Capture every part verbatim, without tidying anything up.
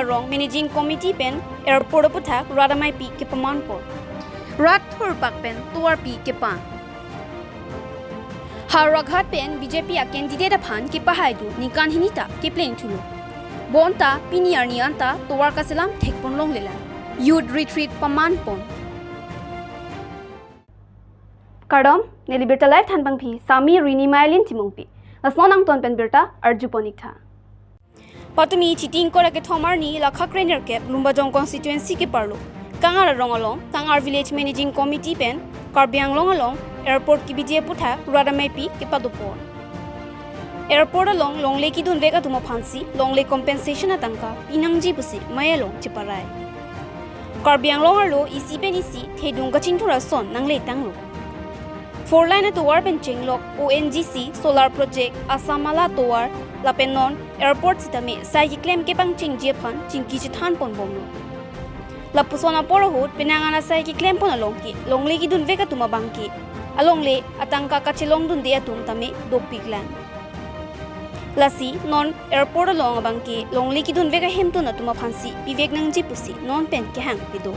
Arong Managing Committee pen airport aputhak rat ameipi kepaman pon. Rat thurpak pen tovarpi kepan. Howraghat pen B J P a candidate aphan kepahai do ningkan hini ta kepleng thulo. Bonta pini arni anta tovar kaselam thekpon longlelang. Youth retreat paman pon. Kardom, neli birta live thanpangphi, Sami Rini Mailin Timungpi. Lasnon angton pen birta arjupon iktha. Patumi Chiti ingkoi ra kethom arni Lakha kre-nerkep Lumbajong constituency keparlo Kangar Arong along Kangar Village Managing Committee pen Karbi Anglong along airport kebiji aputhak rat ameipi kepadopon. Airport along longle kedunvek atum aphansi longle compensation atangka pinangji pusi mei along cheparai. Karbi Anglong arlo isi pen isi thedung kachingthur ason nangle tanglo. Four lane atovar pen chenglok O N G C solar project, Assam Mala atovar lapen non airport sitame sai keklem kepangchengji aphan chingki chethan pon bomlo. Lapuson apor ahut penang an asai keklem pon along ke longle kedunvek atum abang ke alongle atangka kachelong dunde atum tame dopiklang. Lasi non airport along abang ke longle kedunvek ahemtun atum aphansi pivek nangji pusi non pen kehang pido.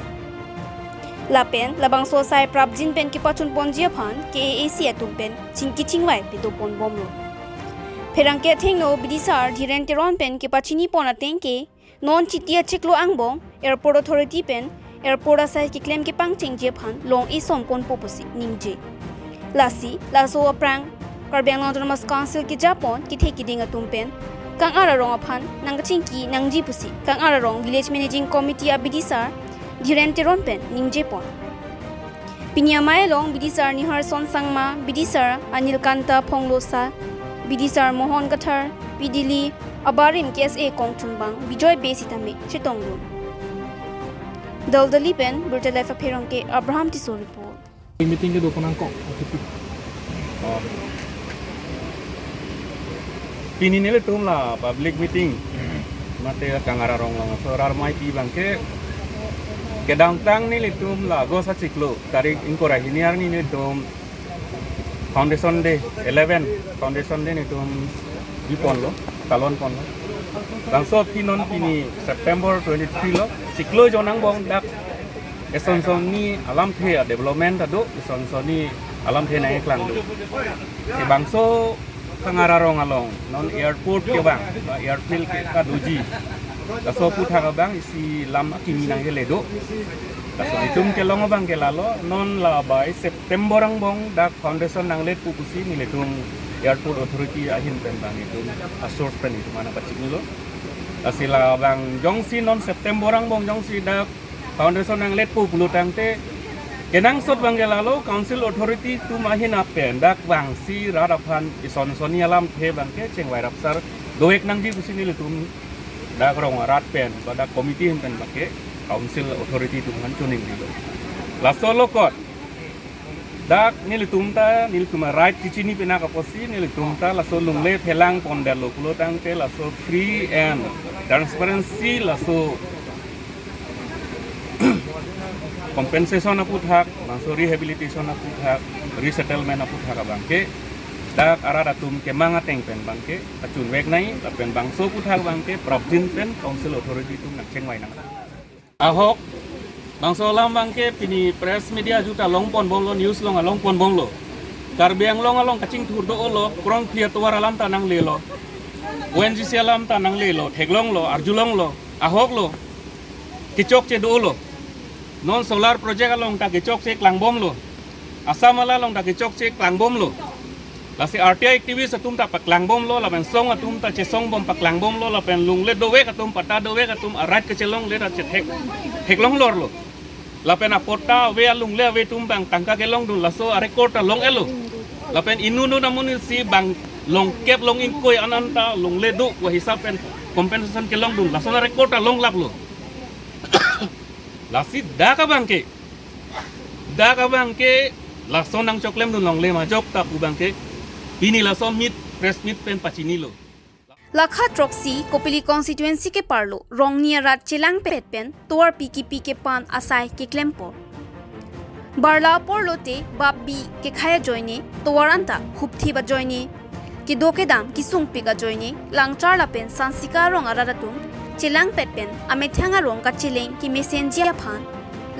Lapen labangso asai prapjin pen kepachun ponji aphan K A A C atum pen chingki chingvai pido pon bomlo. Pherangke athengno bidisar Dhiren Teron pen kepachini pon ateng ke non Chiti achiklo angbong airport authority pen airport asai keklem kepangchengji aphan long-e som ponpo pusi ningje. Lasi laso aphrang Karbi Anglong Autonomous Council kejapon kethe keding atum pen Kangar Arong aphan nangkachingki nangji pusi Kangar Arong Village Managing Committee abidisar Dhiren Teron pen ningje pon. Pini amei along bidisar Niharson Sangma, bidisar Anil Kanta Phonglosa, bidisar Mohon Kathar, P D L abarim K S A kongchunbang Bijoy Bey sitame chetongdun. Daldali pen birta live apherangke Abraham Tisso report. Meeting kedo konang kok. Pini nelitum la public meeting mate Kangar Arong along so rat ameipi abang ke kedamtang nelitum la August achiklo tarik ingkoi ra hini arni nelitum foundation day, eleven foundation day nelitum biponlo, kalon ponlo. Bangso aphi non pini September twenty-three lo, chiklo jon angbong dak eson sonni alamthe a development ta do, eson sonni alamthe nangkeklang do. Si bangso Kangar Arong along non airport kevang, airfield ke kadoji. Laso aputhak abang isi lam akimi nangkele do. Laso itum kelong abang ke lalo, non la bai September angbong dak foundation nangletpo pusi nelitum airport authority ahin pen abang itum a-source pen itum nangpachinilo. Lasi labang jongsi non September angbong jongsi dak foundation nangletpo pulo tangte, kenangsot abang ke lalo council authority atum ahin pen dak vangsi rat aphan eson sonni alamthe abang ke chengvai rapsar dovek nangji pusi nelitum dak rong arat pen ba dak committee ahin pen abang ke council authority atum aphan choningrilo. Laso along dak nelitum ta, nelitum a-right kechini pinak apotsi nelitum ta laso longle phelang pondetlo pulo tangte laso free and transparency laso compensation aputhak, bangso rehabilitation aputhak, resettlement aputhak abang ke dak arat atum kemang ateng pen abang ke kachunvek nangji, lapen bangso aputhak abang ke prapjin pen council authority atum nangchengvai nang. Ahok, bangso alam abang ke pini press media ajuta long pon bomlo, news along along pon bomlo. Karbi Anglong along kachingthur do-olo, krongphli atovar alam ta nanglelo. O N G C alam ta nanglelo, theklonglo, arjulonglo, ahoklo. Kechokche do-olo. Non solar project along ta kechokche klangbomlo. Assam Mala along ta kechokche klangbomlo. Lasi R T I activist atum ta paklangbomlo, lapen song atum ta chesongbom paklangbomlo, lapen longle dovek atum, patta dovek atum, a-right kachelongle ta chethek, theklonglorlo. Lapen apatta ave, alongle ave atum abang tangka kelongdun, laso a-record ta long-elo. Lapen inut inut amonit si bang longkep long ingkoi an an ta longle do, wa hisap pen compensation kelongdun, laso a-record ta longlaplo. Lasi dak abang ke, dak abang ke laso nangchoklemdun longle majok ta pu abang ke, pini laso meet, press meet pen pachinilo. Lakha throksi Kopili constituency keparlo rongni arat chelangpet pen tovarpi kipi kepan asai keklem pon. Barla apor lote bap bi kekhai ajoine, tovar anta hupthip ajoine, kedo kedam kesungpik ajoine, Langchar lapen Sansika arong arat atum chelangpet pen amethang arong kacheleng kemesenji aphan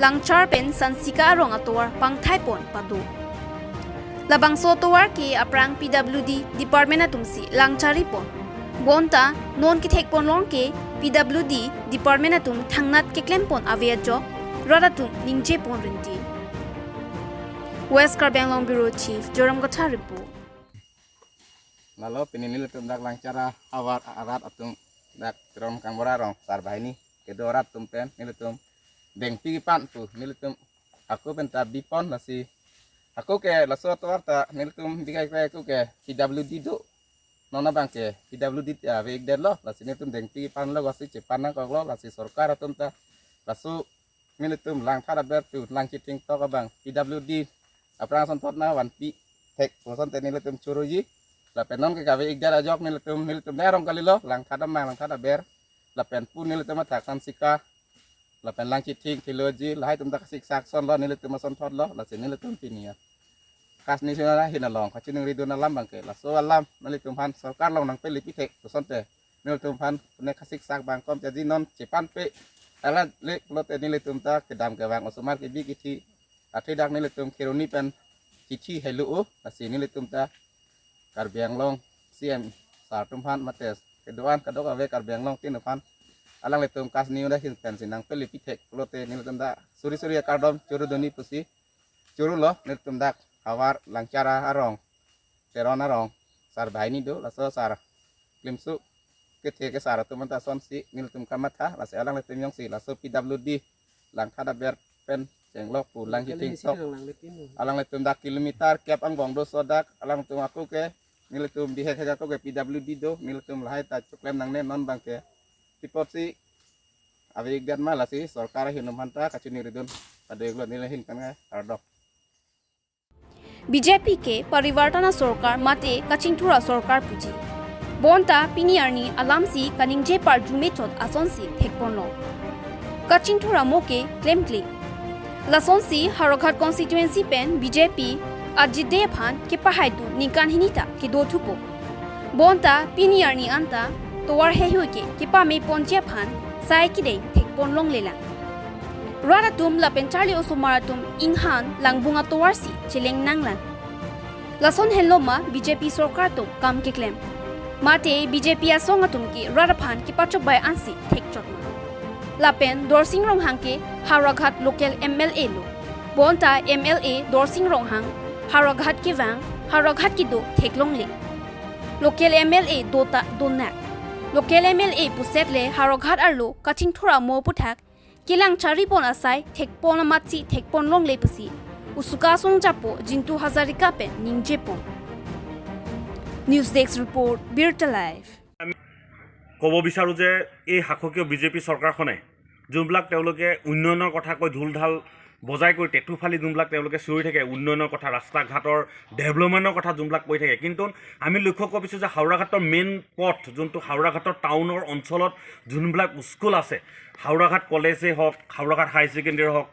Langchar pen Sansika arong atovar pangthaipon pado. Labangso atovar ke aphrang P W D department atumsi langcharipon. Bonta non kethekponlong ke P W D department atum thangnat keklempon ave ajok rat atum ningjepon rinti. West Karbi Anglong Bureau Chief Joram Kathar report. Lalo pini nelitum dak Langchar ahavar arat atum dak Teron Kangbura arong Sarbahini kedo arat atum pen nelitum dengpi pan pu nelitum ako pen ta bipon lasi ako ke laso atovar ta nelitum bikai kre ako ke P W D do non abang ke P W D ta ave-ikdet lo lasi nelitum dengpi panlo lasi chepan nangkoklo lasi sorkar atum ta laso nelitum langthat aber tu langchithing tok abang P W D aphrang asonthot nangvanpi thek kosonte nelitum choroji lapen non ke kave-ikdet ajok nelitum nelitum ne arong kalilo langthat amang langthat aber lapen pu nelitum athak Sansika lapen langchithing theology lahai atum ta kasik sak sonlo nelitum asonthotlo lasi nelitum pini ya kasni suna hin along kachiningridun alam abang ke laso alam nelitum aphan sorkar along nangpeli pithek kosonte nelitum aphan ne kasik sak abang kom jadi non chepanpe alat le pulote nelitum ta kedam kevang osomar kebi kithi athe dak nelitum Kheroni pen kithi helu o lasi nelitum ta Karbi Anglong C M sar atum aphan mate kedo-an kadokave Karbi Anglong tin aphan alanglitum kasni udah hin pensi nangpeli pithek pulote nelitum ta suri suri akardom choro doni pusi choro lo nelitum dak ahavar Langchar arong Teron arong Sarbahini do laso sar klimsu kethe ke sar atum anta sonsi nelitum kamatha lasi alanglitum jongsi laso P W D langthat aber pen chenglok pu langchithing sok alanglitum dak kilometer kep angbong do so dak alangtum ako ke nelitum bihek hek ako ke P W D do nelitum lahai ta choklem nangne non abang ke tipotsi ave-ikdet ma lasi sorkar ahin atum aphan ta kachiningridun pado-iklo neli ahin kan ngai ardok. B J P ke parivartan asorkar mate kachingthur asorkar puji. Bonta pini arni alamsi kaningje parju mechot asonsi thekponlo. Kachingthur amo ke klemkle. Lasonsi Howraghat constituency pen B J P Ajit Dey aphan kepahaidun ningkan hini ta kedo thupo. Bonta pini arni anta tovar heihui ke kepameponji aphan sai kedeng thekponlonglelang. Rat atum lapen charli osomar atum inghan langbung atovarsi cheleng nanglang. Lason henlo ma B J P sorkar atum kam keklem. Mate B J P asong atum ke rat aphan kepachobei ansi thekchot ma. Lapen Dorsing Ronghang ke Howraghat local M L A lo. Bonta M L A Dorsing Ronghang Howraghat kevang, Howraghat kedo theklongle. Local M L A do ta donak. Local M L A puset le Howraghat arlo kachingthur amo aputhak kelang charipon asai thekpon amatsi thekponlongle pusi Usuka asong japo Jintu Hazarika pen ningjepon. News Desk Report, Birta Live. ক'ব বিচাৰোঁ যে এই শাসকীয় বিজেপি চৰকাৰখনে যোনবিলাক তেওঁলোকে উন্নয়নৰ কথা কৈ ঢোল ঢাল বজাই কৰি টেটু ফালি যোনবিলাক তেওঁলোকে চিঞৰি থাকে উন্নয়নৰ কথা, ৰাস্তা ঘাটৰ ডেভেলপমেণ্টৰ কথা যোনবিলাক কৈ থাকে, কিন্তু আমি লক্ষ্য কৰিব বিচাৰোঁ যে হাওৰাঘাটৰ মেইন পথ, যোনটো হাওৰাঘাটৰ টাউনৰ অঞ্চলত যোনবিলাক স্কুল আছে, হাওৰাঘাট কলেজেই হওক, হাওৰাঘাট হাই ছেকেণ্ডেৰী হওক,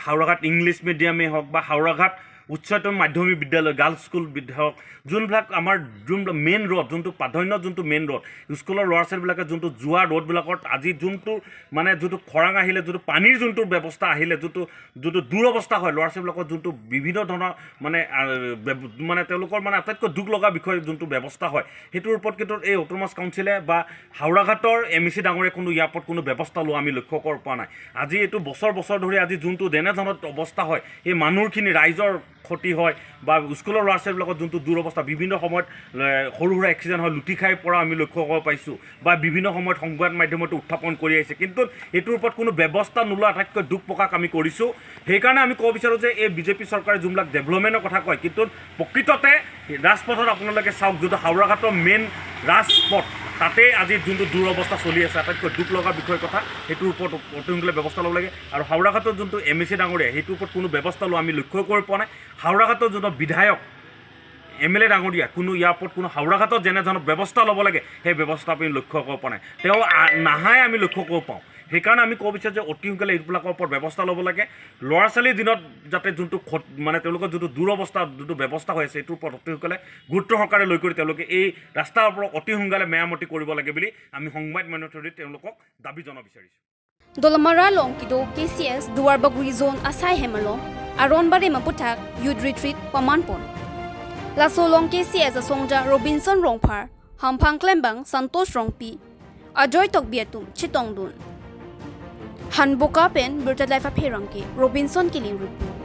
হাওৰাঘাট ইংলিছ মিডিয়ামেই হওক বা হাওৰাঘাট উচ্চতৰ মাধ্যমিক বিদ্যালয়, গাৰ্লছ স্কুল বিদ্যা-, হওক, যোনবিলাক আমাৰ যোনবিলাক মেইন ৰোড, যোনটো প্ৰাধান্য, যোনটো মেইন ৰোড, স্কুলৰ ল'ৰা ছোৱালীবিলাকে যোনটো যোৱা ৰোডবিলাকত আজি যোনটো মানে যোনটো খৰাং আহিলে, যোনটো পানীৰ যোনটো ব্যৱস্থা আহিলে, যোনটো যোনটো দুৰৱস্থা হয়, ল'ৰা ছোৱালীবিলাকৰ যোনটো বিভিন্ন ধৰণৰ মানে আহ, ব্যৱ- মানে তেওঁলোকৰ মানে আটাইতকৈ দুখ লগা বিষয় যোনটো ব্যৱস্থা হয়, সেইটোৰ ওপৰত কিন্তু এই অট'নমাছ কাউন্সিলে বা হাওৰাঘাটৰ এম ই চি ডাঙৰীয়া কোনো ইয়াৰ ওপৰত কোনো ব্যৱস্থা লোৱা আমি লক্ষ্য কৰা পোৱা নাই। আজি এইটো বছৰ বছৰ ধৰি আজি যোনটো যেনেধৰণৰ অৱস্থা হয়, সেই মানুহখিনি ৰাইজৰ ক্ষতি হয় বা স্কুলৰ ল'ৰা ছোৱালীবিলাকৰ যোনটো দুৰৱস্থা, বিভিন্ন সময়ত এ, সৰু সুৰা এক্সিডেণ্ট হয়, লুটি খাই পৰা আমি লক্ষ্য কৰিব পাইছোঁ বা বিভিন্ন সময়ত সংবাদ মাধ্যমতো উত্থাপন কৰি আহিছে, কিন্তু এইটোৰ ওপৰত কোনো ব্যৱস্থা নোলোৱা আটাইতকৈ দুখ প্ৰকাশ আমি কৰিছোঁ। সেইকাৰণে আমি ক'ব বিচাৰোঁ যে এই বিজেপি চৰকাৰে যোনবিলাক ডেভেলপমেণ্টৰ কথা কয়, কিন্তু প্ৰকৃততে ৰাজপথত আপোনালোকে চাওক, যোনটো হাওৰাঘাটৰ মেইন ৰাজপথ, তাতেই আজি যোনটো দুৰৱস্থা চলি আছে, আটাইতকৈ দুখ লগা বিষয়ৰ কথা, সেইটোৰ ওপৰত অতি সোনকালে ব্যৱস্থা ল'ব লাগে। আৰু হাওৰাঘাটৰ যোনটো এম ই চি ডাঙৰীয়া, সেইটোৰ ওপৰত কোনো ব্যৱস্থা লোৱা আমি লক্ষ্য কৰিব পৰা নাই। হাওৰাঘাটৰ যোনটো বিধায়ক, এম এল এ ডাঙৰীয়া, কোনো ইয়াৰ ওপৰত কোনো হাওৰাঘাটত যেনেধৰণৰ ব্যৱস্থা ল'ব লাগে, সেই ব্যৱস্থা আমি লক্ষ্য কৰিব পৰা নাই। তেওঁ আ- নাহাই আমি লক্ষ্য কৰিব পাওঁ। সেইকাৰণে আমি ক'ব বিচাৰোঁ যে অতি সোনকালে এইবিলাকৰ ওপৰত ব্যৱস্থা ল'ব লাগে। ল'ৰা ছোৱালীৰ দিনত যাতে যোনটো ক্ষত মানে তেওঁলোকৰ যোনটো দুৰৱস্থা, যোনটো ব্যৱস্থা হৈ আছে, এইটোৰ ওপৰত অতি সোনকালে গুৰুত্ব সহকাৰে লৈ কৰি তেওঁলোকে এই ৰাস্তাৰ ওপৰত অতি সোনকালে মেৰামতি কৰিব লাগে বুলি আমি সংবাদ মাধ্যমৰ থ্ৰুদি তেওঁলোকক দাবী জনাব বিচাৰিছোঁ। Dolamara along kedo K C S Duarbagori zone asai hem along aron barim aputhak youth retreat pamanpon. Laso along K C S asongja Robinson Rongphar, hamphang klembang Santosh Rongpi, Ajoy Tokbi atum chetongdun. Hanboka pen Birta Live apherangke Robinson Killing report.